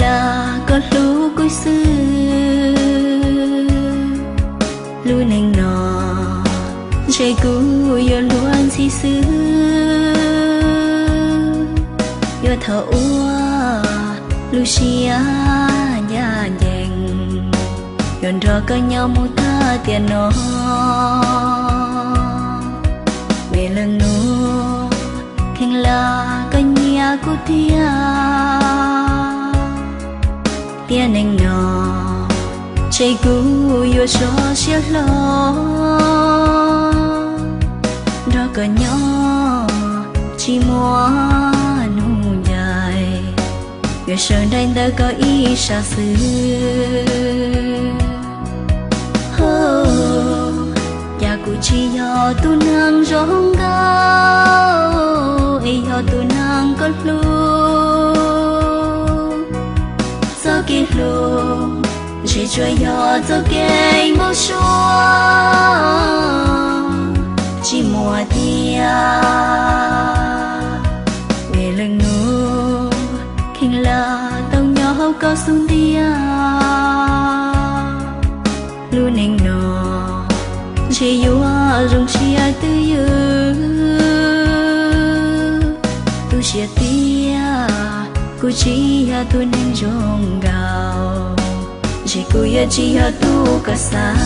Lam koj hlub kuv xwb, lub neej no ntshe kuv yuav luag ntxhi xwb. Yuav thaum uas lub siab ncaj ncees, yuav nrog koj nyob mus tag tiam no. Vim leej nus kheev lam koj nyiam kuv tiag, tiam neej no ntshe kuv yuav sov siab hlo nrog koj nyob tsis muaj nuj ncaim, yuav sawv nraim ntawm koj ib sab xwb. Cas kuv tsis yog tus neeg zoo nkauj, es yog tus neeg koj hlub. Txoj kev hlub ntshe tsuas yog txoj kev npau suav, tsis muaj tiag. Vim leej nus kheev lam tau nyob hauv koj xub ntiag, lub neej no ntshe yuav zoo siab twj ywm. Tu siab tiag, kuv tsis yog tus neeg zoo nkaus, ntshe kuv yuav tsis yog tus koj xav.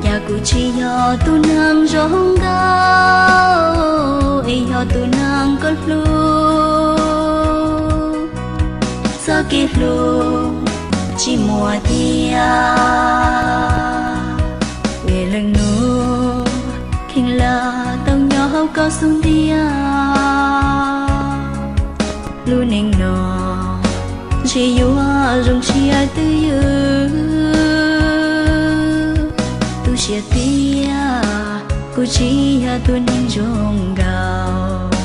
Cas kuv tsis yog tus neeg zoo nkauj, es yog tus neeg koj hlub. Txoj kev hlub tsis muaj tiag, vim leej nus kheev lam tau nyob hauv koj xub ntiag. Lub neej no ntshe yuav zoo siab twj ywm. Tu siab tiag, kuv tsis yog tus neeg zoo nkaus,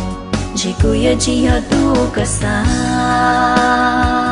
ntshe kuv yuav tsis yog tus koj xav.